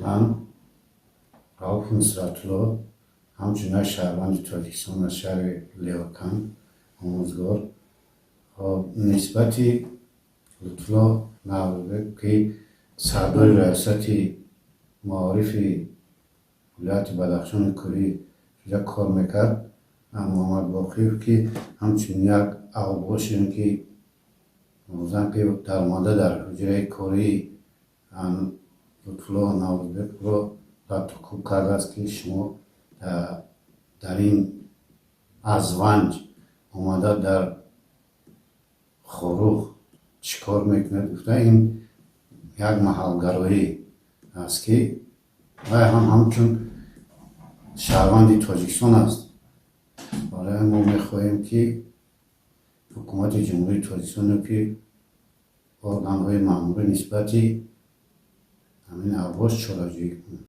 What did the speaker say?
Ман, Рауф Нусратулло, ҳамчун як шаҳрванди Тоҷикистон аз шаҳри Левакант, омӯзгор, нисбати Лутфулло Наврӯзбек, ки сардори раёсати маорифи вилояти Бадахшони Кӯҳӣ шуда кор мекард, Муҳаммад Боқиев, ки ҳамчун як авбоше ки ки даромада дар ҳуҷраи кории Лутфулло Наврӯзбекро латту кӯб кардааст, ки шумо дар ин аз Ванҷ омада дар Хоруғ чӣ кор мекунед гуфта, ин як маҳалгароӣ аст, ки вай ҳам ҳамчун шаҳрванди Тоҷикистон аст. Барои мо мехоҳем, ки ҳукумати Ҷумҳурии Тоҷикистон ки органҳои маъмурӣ нисбати ҳамин авбош чораҷӯӣ кунад.